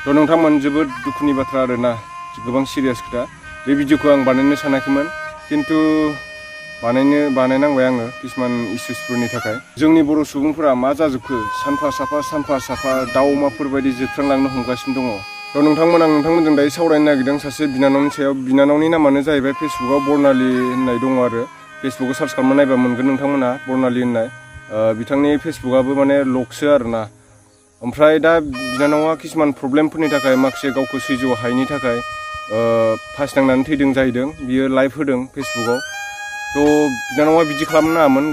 थ' नोंथांमोन जोबोद दुखुनि बाथ्रा आरोना गोबां सिरियास खोथा बे भिडिअखौ आं बानायनो सानाखैमोन किन्तु बानायनांबाय आङो किसुमान इस्युसफोरनि थाखाय जोंनि बर' सुबुंफोरा मा जाजोबखो सानफा साफा दाउ अमाफोर बायदि जोबस्रांलांनो हमगासिनो दङ थ' नोंथांमोन आं नोंथांमोनजों दायो सावरायनो नागिरदों सासे बिनानावनि सायाव बिनानावनि नामानो जाहैबाय फेसबुकआव बर्नाली होननाय दङ आरो फेसबुकआव सार्च खालामना नायबा मोनगोन नोंथांमोना बर्नाली होननाय बिथांनि फेसबुकआबो माने लकसो आरोना ओमफ्राय दा बिनानावा किसुमान प्रब्लेमफोरनि थाखाय माखासे गावखौ सैज्य हायैनि थाखाय फासिनांनानै थैदों जाहैदों बियो लाइभ होदों फेसबुकआव थ' बिनानावा बिदि खालामनो नाङामोन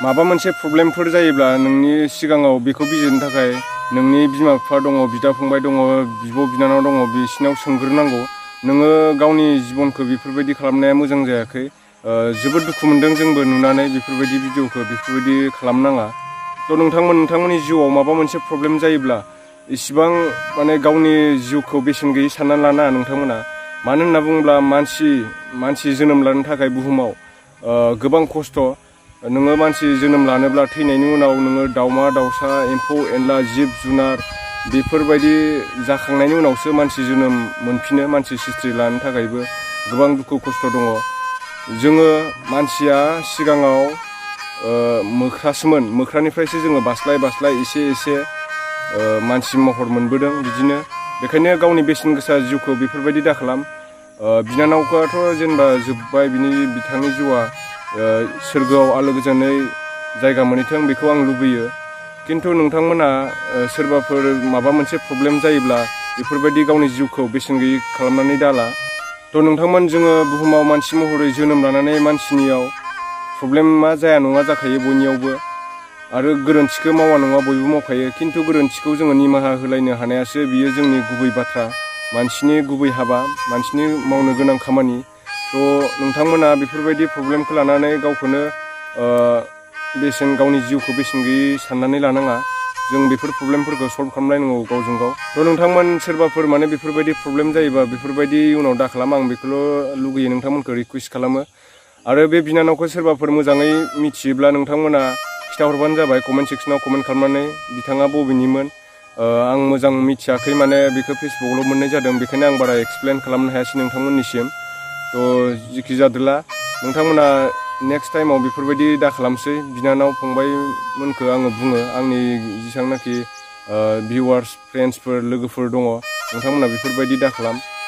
माबा मोनसे प्रब्लेमफोर जायोब्ला नोंनि सिगाङाव बेखौ बिजिरनो थाखाय नोंनि बिमा बिफा दङ बिदा फंबाय दङ बिब' बिनानाव दङ बिसिनाव सोंग्रोनांगौ नोङो गावनि जिबनखौ बेफोरबायदि खालामनाया मोजां जायाखै जोबोद दुखु मोनदों जोंबो नुनानै बेफोरबायदि भिडिअखौ बेफोरबायदि खालामनाङा थ' नोंथांमोननि जिउआव माबा मोनसे प्रब्लेम जायोब्ला इसिबां माने गावनि जिउखौ बेसेन गैयै साननानै लानाङा नोंथांमोना मानो होनना बुङोब्ला मानसि जोनोम लानो थाखाय बुहुमाव गोबां खस्थ' नोङो मानसि जोनोम लानोब्ला थैनायनि उनाव नोङो दाउमा दाउसा एम्फौ एनला जिब जुनार बेफोरबायदि जाखांनायनि उनावसो मानसि जोनोम मोनफिनो मानसि सृष्टि लानो थाखायबो गोबां दुखु खस्थ' दङ जोङो मानसिया सिगाङाव मोख्रासोमोन मोख्रानिफ्रायसो जोङो बास्लाय एसे मानसि महर मोनबोदों बिदिनो बेखायनो गावनि बेसेन गोसा जिउखौ बेफोरबायदि दाखालाम बिनानावखौथ' जेनेबा जोब्बाय बिथांनि जिउआ सोरगोआव आलो गोजोनै जायगा मोनहैथों बेखौ आं लुबैयो किन्तु नोंथांमोना सोरबाफोर माबा मोनसे प्रब्लेम जायोब्ला बेफोरबायदि गावनि जिउखौ बेसेन गैयै खालामनानै दाला थ' नोंथांमोन जोङो बुहुमाव मानसि महरै जोनोम लानानै मानसिनियाव प्रब्लेमा जाया नङा जाखायो बयनियावबो आरो गोरोन्थिखौ मावा नङा बयबो मावखायो किन्तु गोरोन्थिखौ जोङो निमाहा होलायनो हानायासो बियो जोंनि गुबै बाथ्रा मानसिनि गुबै हाबा मानसिनि मावनो गोनां खामानि थ' नोंथांमोना बेफोरबायदि प्रब्लेमखौ लानानै गावखौनो गावनि जिउखौ बेसेन गैयै साननानै लानाङा जों बेफोर प्रब्लेमफोरखौ सल्भ खालामलायनांगौ गावजों गाव थ' नोंथांमोन सोरबाफोर माने बेफोरबायदि प्रब्लेम जायोबा बेफोरबायदि उनाव दा खालाम आं बेखौल' लुगैयो नोंथांमोनखौ रिकुवेस्ट खालामो आरो बे बिनानावखौ सोरबाफोर मोजाङै मिथियोब्ला नोंथांमोना खिथाहरबानो जाबाय कमेन्ट सेक्सनाव कमेन्ट खालामनानै बिथाङा बबेनिमोन आं मोजां मिथियाखै माने बेखौ फेसबुकआवल' मोननाय जादों बेखायनो आं बारा एक्सप्लेन खालामनो हायासै नोंथांमोननिसिम थ' जिखि जादोला नोंथांमोना नेक्स्ट टाइमाव बेफोरबायदि दा खालामसै बिनानाव फंबायमोनखौ आङो बुङो आंनि जेसेबांनाखि भिउवार्स फ्रेन्ड्सफोर लोगोफोर दङ नोंथांमोना बेफोरबायदि दा खालाम